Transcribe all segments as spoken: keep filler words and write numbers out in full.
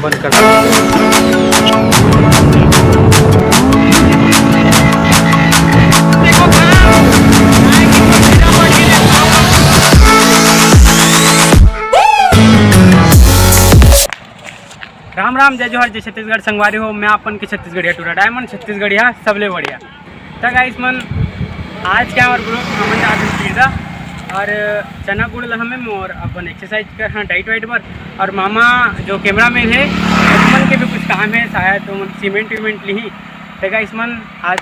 बंद कर दो। राम राम, जय जोहार, जय छत्तीसगढ़ संगवारी हो। मैं अपन के छत्तीसगढ़िया टूरा डायमंड, छत्तीसगढ़िया सबले बढ़िया। त गाइस मन, आज के हमर ब्लॉग हमन जात हन सीधा और चना गुड़ ला हमें मोर अपन एक्सरसाइज कर, हाँ, डाइट वाइट बर। और मामा जो कैमरा मैन है, ओमन के भी कुछ काम है, शायद ओमन सीमेंट वीमेंट लिही। त गाइस मन, आज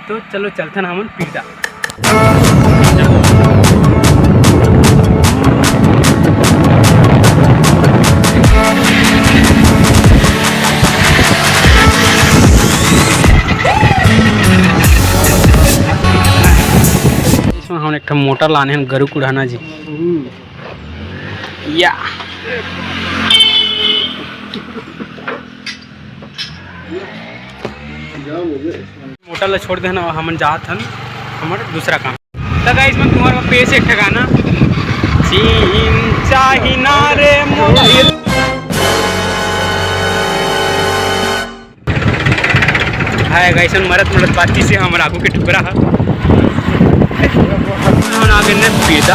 तो चलो चलथन हमन पीरदा। इसमें हम एक ठो मोटर लाने हैं गरु कुढ़ाना जी। या। मोटर ला छोड़ देना, हमन जात हन हमर दूसरा काम। त गाइस मन, तुम्हारे पेश एक ठे गाना। चीन चाही ना रे मोला। हाय गाइस, मरत मरत बाती से हमर आगू के टुकड़ा ह। हमन आ गए ने पीरदा।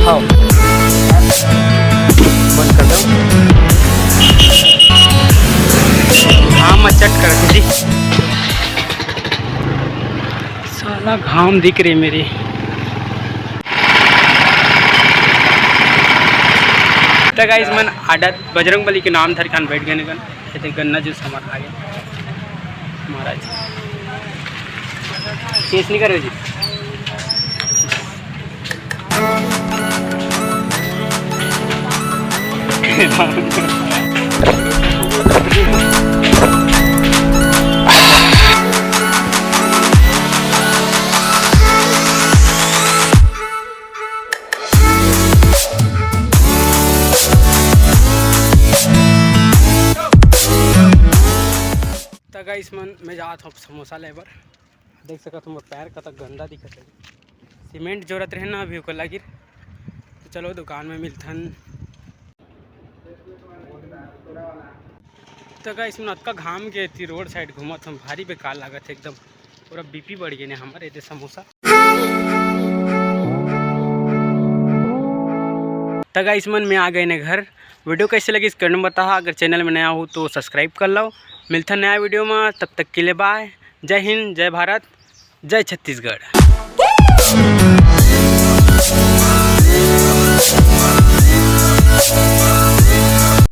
हाँ। बंद कर दो। घाम में चट कर जी। साला घाम दिख रही मेरी। त गाइस मन आडत बजरंग बली के नाम धर खान बैठ गए गन। ये देख गन्ना जूस हमारा आ गया महाराज। टेस्ट नहीं करे जी। त गाइस मन, मैं जात हूँ समोसा लेबर। देख सकत हो, मोर पैर कतक गंदा दिखत है। सीमेंट जोरत रहे ना अभी ओकर लागिर। तो चलो दुकान में मिलथन। तो गाइस मन, अतका घाम के एती रोड साइड घूमत हम, भारी बेकार लागत है एकदम। पूरा बीपी बढ़ गए ने हमर एदे समोसा। त गाइस मन, मैं आ गए ने घर। वीडियो कैसे लगिस कमेंट में बताहा। अगर चैनल में नया हो तो सब्सक्राइब कर लो। मिलथन नया वीडियो में, तब तक के लिए बाय। जय हिंद, जय भारत, जय छत्तीसगढ़।